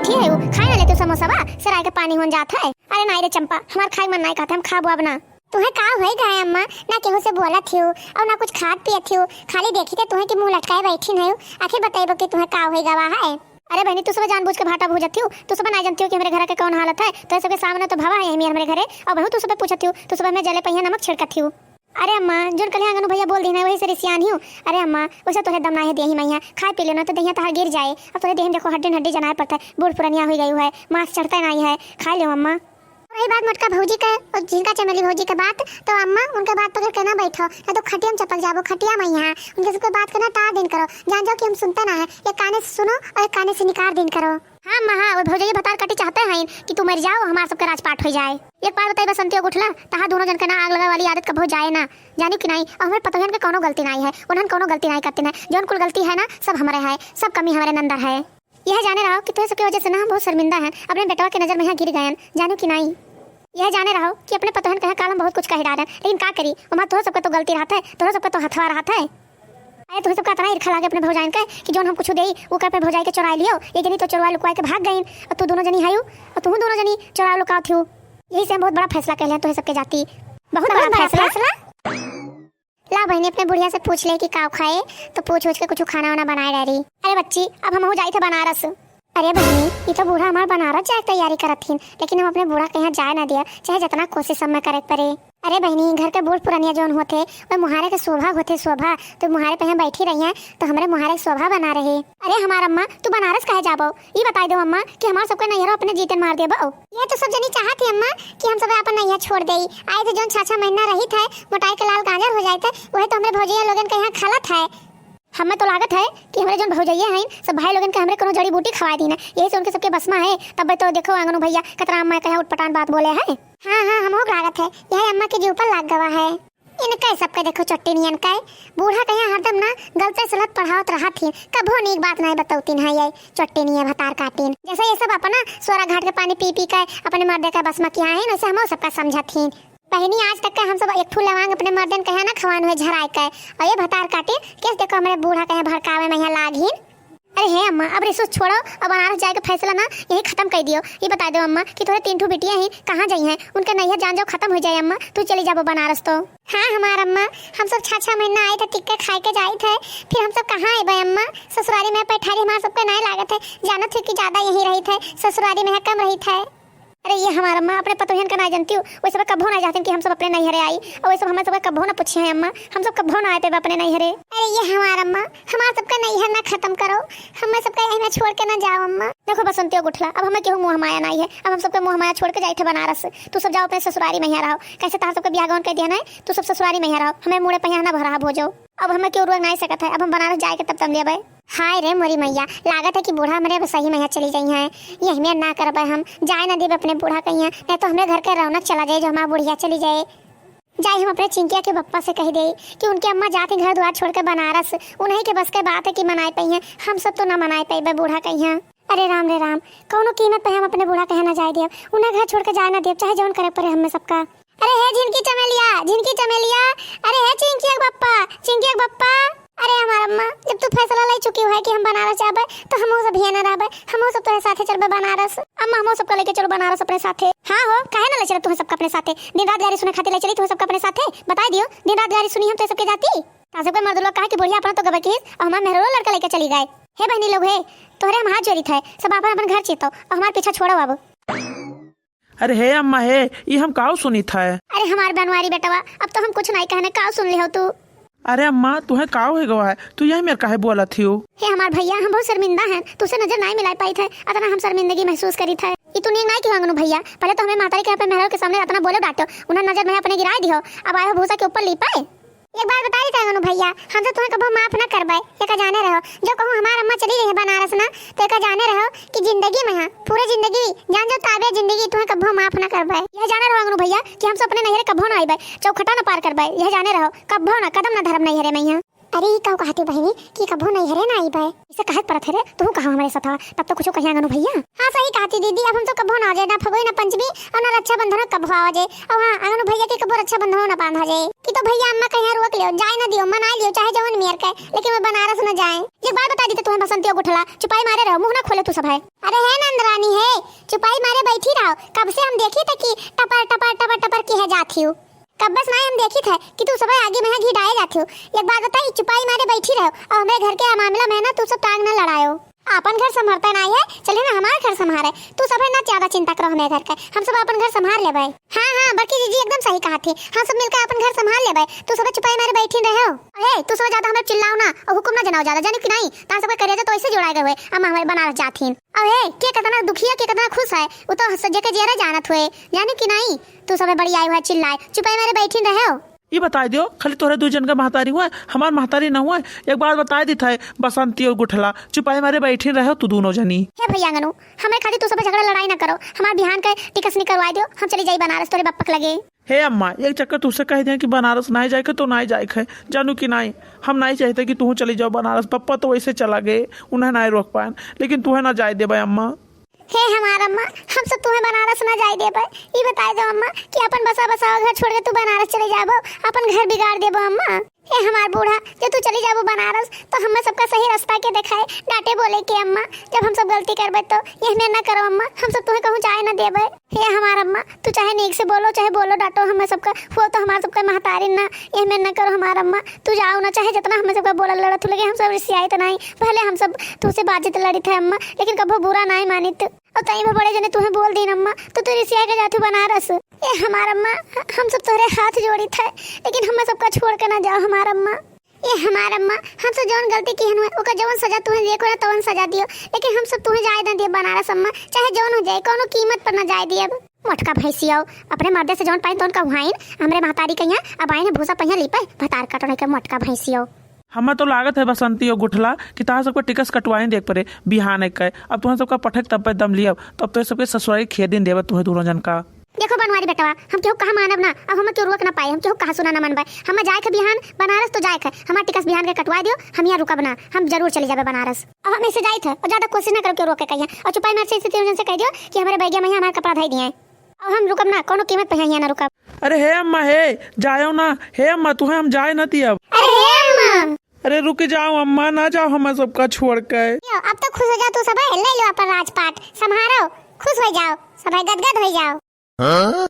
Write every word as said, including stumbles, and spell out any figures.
ठीक है, खाए ना लेते समोसा बा, सिराय के पानी होन जात है। अरे नाई रे चंपा, हमार खाए मन नाई कहते, हम खाबो अब ना। तुहे का होई गए अम्मा, ना केहू से बोलत हियो और ना कुछ खात पियत हियो, खाली देखी थे तुहे कि मुंह लटकाए बैठी नहीं हो। आखिर बताइबो कि तुहे का होई गवा है। अरे बहनी, तू सब जानबूझ के भाटा भूजत हियो, तू सब नाई जानती हो कि हमरे घर के कौन हालत है। तो सबके सामने तो भवा है यही हमरे घरे, और बहू तू सब पूछत हियो, तू सब हमें जले पहिया नमक छिड़कत हियो। अरे अम्मा, जोन कलिया अंगनू भैया बोल दीन है, वही से रिसियान हियो। अरे अम्मा, वैसे तोरे दम ना है देही मैया, खाए पी लेना तो देहिया तहार गिर जाए। अब तोरे देहिया में देखो हड्डी हड्डी जनाए पड़ता है, बूढ़ पुरनिया हुई गई है, मांस चढ़ता नहीं है, खा लो अम्मा। रही बात मोटका भौजी के और झिनका चमेली भौजी के बात, तो अम्मा उनके बात पकड़ के ना बैठो, ना तो खटिया में चपक जाबो, खटिया में यहाँ उनके सबके बात के ना टार दिन करो, जान जाओ कि हम सुनते ना है, एक काने से सुनो और एक काने से निकार दिन करो। हाँ अम्मा, हाँ, वो भौजैया भतार काटी चाहते हैं कि तू मर जाओ, हमार सबके राजपाट हो जाए। एक बात बताई बसंती गुठला, तहा दोनों जन के ना आग लगा वाली आदत कभो जाए ना, जानी कि नहीं? और हमारे पतोहन के कोनो गलती नहीं है, उन्हन कोनो गलती नहीं करती है, जौन कुल गलती है ना, सब हमारे है, सब कमी हमारे अंदर है। यह जाने रहो कि तुहे सबके वजह से ना हम बहुत शर्मिंदा हैं, अपने बेटवा के नजर में यहाँ गिर गए हैं, जानो कि नहीं? यह जाने रहो कि अपने पतोहन कहे काल हम बहुत कुछ कह डारन, लेकिन का करी, वहाँ तोहर सबके तो गलती रहत है, तोहर सबके तो हथवा रहत है। अरे तुहे सबका इतना ईर्खा लागे अपने भौजाइन के कि जौन हम कुछ देई, वो कर अपने भौजाई के चोराई लियो, ये जनी तो चोरवा लुकवाई के भाग गईन, और तू दोनों जनी हायू, और तू दोनों जनी चोराव लुकाव थियू। यही से हम बहुत बड़ा फैसला कर लिया तुहे सबके जाती। बहुत बहुत बड़ा बड़ा फैसला? फैसला? ला बहिनी, अपने बुढ़िया से पूछ ले कि का खाए, तो पूछ उछ के कुछ खाना वाना बनाए डारी। अरे बच्ची, अब हमहू जाई थे बनारस। अरे बहिनी, ई तो बूढ़ा हमार बनारस जाए के तैयारी करत हिन, लेकिन हम अपने बूढ़ा के यहाँ जाए ना दिया, चाहे जितना कोशिश हम करे पड़े। अरे बहिनी, घर के बूढ़ पुरनिया जौन होते, वह मुहारे के शोभा होते, शोभा। तो मुहारे पे यहाँ बैठी रही हैं, तो हमरे मुहारे के शोभा बना रहे। अरे हमार अम्मा, तू बनारस काहे जाबो? ई बताई दो अम्मा कि हमार सबके नैहरो अपने जीते मार देबो। ये तो सब जनी चाहत है अम्मा कि हम सब अपन नैहर छोड़ देई। आए थे जौन छह छह महीना रही थे, मोटाई के लाल गाजर हो जाए थे, वही तो हमरे भौजैया लोगन के यहाँ खलत है। हमें तो लागत है कि हमरे जौन भौजैया हैं, सब भाई लोगन के हमरे कोनो जड़ी बूटी खवाए दीन है, यही से उनके सबके बस में है। तब तो देखो आंगनू भैया कतरा अम्मा के यहाँ उटपटांग बात बोले है। हाँ हाँ, हमहू के लागत है, यह अम्मा के जी ऊपर लाग गवा है। इनके सबके देखो चोट्टी नियन के, बूढ़ा के यहाँ हरदम ना गलते सलत पढ़ावत रहत ही, कभो नीक बात नहीं बतौतीन है ये चोट्टी नियन भतार काटीन। जैसे ये सब अपना सोरा घाट के पानी पी पी के अपने मर्दे के बस में किया है, वैसे हमहू सबका समझत ही। बहिनी, आज तक के हम सब एक ठू लवांग अपने मर्दन के यहाँ ना खवान हुए झराए के, और ये भतार काटीन, केस देखो हमरे बूढ़ा के यहाँ भड़कावे में यहाँ लाग ही। अरे हे अम्मा, अब रिसुस छोड़ो, अब बनारस जाए के फैसला ना यही खत्म कर दियो। ये बता दो अम्मा कि तोरे तीन ठो बिटिया हैं, कहाँ जाई हैं? उनके नैहर जान जाओ खत्म हो जाए अम्मा, तू चली जाबो बनारस तो। हाँ हमार अम्मा, हम सब छह छह महीना आए थे टिक्का खाए के जाए थे, फिर हम सब कहाँ आए अम्मा? ससुरारी में पैठारी हमार सबके नाय लागत है, जानत हो कि ज्यादा यहीं रही थे, ससुरारी में कम रही थे। अरे ये हमार अम्मा, अपने पतोहियन का ना जानती हो, वैसे सब कभो ना जानती कि हम सब अपने नैहरे आई, और वैसे सब हमें सब कभो ना पूछे हैं अम्मा, हम सब कभो ना आए पे अपने नैहरे। अरे ये हमार अम्मा, हमार सबका नैहर ना खत्म करो, हमें सबका यहीं में छोड़ के ना जाओ अम्मा। देखो बसंती गुठला, अब हमें केहू मोह माया नहीं है, अब हम सबके मोह माया छोड़ के जाए थे बनारस। तू सब जाओ अपने ससुरारी में यहाँ रहो, कैसे तार सबके बियाह गवन कर दिया ना, तू सब ससुरारी में यहाँ रहो, हमें मुड़े पे यहाँ ना भरा भोजो। अब हमें क्यों रोक नहीं सकत है, अब हम बनारस जाए के तब तम देबे। हाय रे मोरी मैया, लागत है कि बूढ़ा हमरे अब सही में यहाँ चली जाई हैं। यही में ना करबे हम, जाए ना देबे अपने बूढ़ा के यहाँ, नहीं तो हमरे घर के रौनक चला जाए, जो हमार बुढ़िया चली जाए। जाए हम अपने चिंकिया के बप्पा से कह दे कि उनके अम्मा जाती घर द्वार छोड़ के बनारस, उन्हीं के बस के बात है कि मनाए पाई हैं, हम सब तो ना मनाए पाइबे बूढ़ा के यहाँ। अरे राम रे राम, कौनो कीमत पे हम अपने बूढ़ा के यहाँ ना जाए देब, उन्हें घर छोड़ के जाए ना देब, चाहे जौन करे पड़े हमें सबका। अरे हे झिनकी चमेलिया, झिनकी चमेलिया, अरे हे चिंकिया के बप्पा, चिंकिया के बप्पा। अरे हमार अम्मा, जब तू फैसला ले चुकी है कि हम बनारस जाबे, तो हमहू सब हियां ना रहबे, हमहू सब तोहे साथे चलबे बनारस। अम्मा, हमहू सबका लेके चलो बनारस अपने साथे। हाँ हो, काहे ना ले चलब तुहे सबका अपने साथे? दिन रात गारी सुने खातिर ले चली तुहे सबका अपने साथे? बताई दियो, दिन रात गारी सुनी हम तो सबके जाती। ता सबके मर्द लोग कहा कि बुढ़िया अपना तो गबे की, और हमार मेहरो लड़का लेके चली गए। हे बहनी लोग हे, तोहरे हम हाथ जोड़ी थे, सब अपन अपन घर चीतो, और हमार पीछा छोड़ो अब। अरे हे अम्मा हे, ई हम काऊ सुनी थे? अरे हमार बनवारी बेटवा, अब तो हम कुछ नहीं कहने, काऊ सुन ले हो तू? अरे अम्मा, तुहे काऊ हो गवा है, तू यही मेर काहे बोलत हियो? हे हमार भैया, हम बहुत शर्मिंदा हैं, तुसे नजर नहीं मिला पाई थे, अतना हम शर्मिंदगी महसूस करी थे। ई तू नीक नहीं कियो अंगनू भैया, पहले तो हमें मातारी के यहाँ पे मेहरारू के सामने अतना बोले डांटो, उन्हें नजर में अपने गिराए दियो, अब आयो भूसा के ऊपर लीपे। एक बात बताई थे अंगनू भैया, हम तो तुहे कबो माफ ना करबे, एका जाने रहो, जो कहूँ हमार अम्मा चली गई है बनारस ना, तो एका जाने रहो कि जिंदगी में, हाँ, पूरे जिंदगी, जान जाओ ताबे जिंदगी, तुहे कबो माफ ना करबे। यह जाने रहो अंगनू भैया कि हम सब अपने नैहरे कबो ना आइबे, चौखटा ना पार करबे, यह जाने रहो, कबो ना, कदम ना धरब नैहरे में यहाँ। अरे, ई का कहत ही बहिनी कि कबो नैहरे ना आइबे? इसे कहत परत है रे, तू कहा हमरे साथ, तब तो कुछ कहिया अंगनू भैया। हाँ, सही कहत ही दीदी, अब हम तो कबो ना आ जाए, ना फगुई, ना पंचमी, और ना रक्षाबंधन कबो आवा जाए। और हाँ, अंगनू भैया के कबो रक्षाबंधन ना बांधा जाए कि तो भैया अम्मा कहिया रोक लियो, जाए ना दियो, मना लियो, चाहे जवन मेर के, लेकिन वो बनारस ना जाए। एक बात बताइ दी तो तुम्हें बसंती और गुठला, चुपाई मारे रहो, मुंह ना खोले तू सब है। अरे हे नंदरानी हे, चुपाई मारे बैठी रहो, कब से हम देखी थे कि टपर टपर टपर टपर की है जात ही हो। कब बस ना हम देखी थे कि तू सब आगे में घी डाए जात हो। एक बात बताई, चुपाई मारे बैठी रहो और हमरे घर के मामला में ना तू सब टांग ना लड़ायो। आपन घर संभरता ना है, चले ना हमार घर संभारे। तू सब है ना ज्यादा चिंता करो हमें घर के, हम सब आपन घर संभार लेबे। हाँ हाँ, बड़की जीजी एकदम सही कहत ही, हम सब मिलकर आपन घर संभाल लेबे। तू सब चुपाई मारे बैठी रहो। ए, तू सब ज्यादा हमें चिल्लाओ ना और हुकुम ना जनाओ ज्यादा, जानी कि नहीं? तार सब करेजा तो ऐसे जोड़ाए गए हुए, अम्मा हमारे बनारस जात ही। अब हे, के कितना दुखिया, के कितना खुश है, वो तो सज्जे के जियरा जानत हुए, जाने कि नहीं? तू सबे बड़ी आई हुआ चिल्लाए, चुपाई मारे बैठिन रहे हो। ये बताइ दियो, खाली तोहरे दू जन का महतारी हुआ, हमार महतारी ना हुआ। एक बात बताइ दी था, बसंती और गुठला, चुपाई मारे बैठिन रहे हो तू दोनों जनी। हे भैया अंगनू, हमरे खातिर तू सबे झगड़ा लड़ाई ना करो, हमार बिहान के टिकस निकरवाइ दियो, हम चली जाई बनारस तोरे बप्पक लगे। हे अम्मा, एक चक्कर तुझसे कह दिया कि बनारस नाई जाए के तो नाई जाए के, जानू कि नाई? हम नाई चाहते कि तू चली जाओ बनारस। पप्पा तो वैसे चला गए, उन्हें नाई रोक पाए, लेकिन तुहे ना जाए देबे अम्मा। हे हमार अम्मा, हम सब तुहे बनारस ना जाए देबे। ई बताए दो अम्मा कि अपन बसा बसावा घर छोड़ के तू बनारस चले जाबो, अपन घर बिगाड़ देबो अम्मा। हे हमार बूढ़ा, जब तू चली जाबो बनारस तो हमें सबका सही रास्ता के दिखाए, डांटे बोले के अम्मा, जब हम सब गलती करबे तो। ये हमें ना करो अम्मा, हम सब तुहे कहूँ जाए ना देबे। हे हमार अम्मा, तू चाहे नीक से बोलो, चाहे बोलो डांटो हमें सबका, हो तो हमार सबका महतारी ना, ये हमें ना करो हमार अम्मा। तू जाओ ना, चाहे जितना हमें सबका बोला लड़त हो, लेकिन हम सब रिसियाई तो नहीं। भले हम सब तुझसे बातचीत लड़ी थे अम्मा, लेकिन कबो बुरा नहीं मानित। और तई में बड़े जने तुहे बोल दीन अम्मा, तो तू रिसिया के जातू बनारस। ये हमार अम्मा, हम सब तोहरे हाथ जोड़ी थे, लेकिन हमें सबका छोड़ के ना जाओ हमार अम्मा। ये हमार अम्मा, हम सब जौन गलती किहन हुए, ओकर जौन सजा तुहे दिए, कोई तौन सजा दियो, लेकिन हम सब तुहे जाए ना दिए बनारस अम्मा, चाहे जौन हो जाए, कोनो कीमत पर ना जाए दिए। अब मोटका भैंसी आओ, अपने मर्दे से जौन पाइन तौन कहुआइन, हमरे महतारी के यहाँ अब आइन भूसा पहिया लीपे, भतार कटो नहीं के मोटका भैंसी आओ। हमें तो लागत है बसंती और गुठला कि तहां सबका टिकस कटवाए देख पड़े बिहान एक के। अब तुहें सबका पठक तब पे दम लियब, तब तो सबके ससुरारी खेदिन देबे तुहें दोनों जन का। देखो बनवारी बेटवा, हम केहू कहा मानब ना, अब हम केहू रोक ना पाए, हम केहू कहा सुना ना मनबे। हम जाए के बिहान बनारस तो जाए के, हमार टिकस बिहान के कटवा दियो, हम यहाँ रुकब ना, हम जरूर चले जाबे बनारस। अब हम ऐसे जाइत है और ज्यादा कोशिश ना करो केहू रोके कहिया, और चुपाई मार से ऐसे तीनों जन से कह दियो कि हमारे बैगिया में हमार कपड़ा धई दिए, अब हम रुकब ना, कोनो कीमत पे यहाँ ना रुकब। अरे हे अम्मा हे, जायो ना, हे अम्मा तुहें हम जाए ना दियब। अरे हे अम्मा। अरे रुक जाओ अम्मा, ना जाओ हमें सबका छोड़ के। यो, अब तो खुश हो जाओ तू सब, ले लो अपन राजपाट, संभारो, खुश हो जाओ, सब गदगद हो जाओ। हाँ?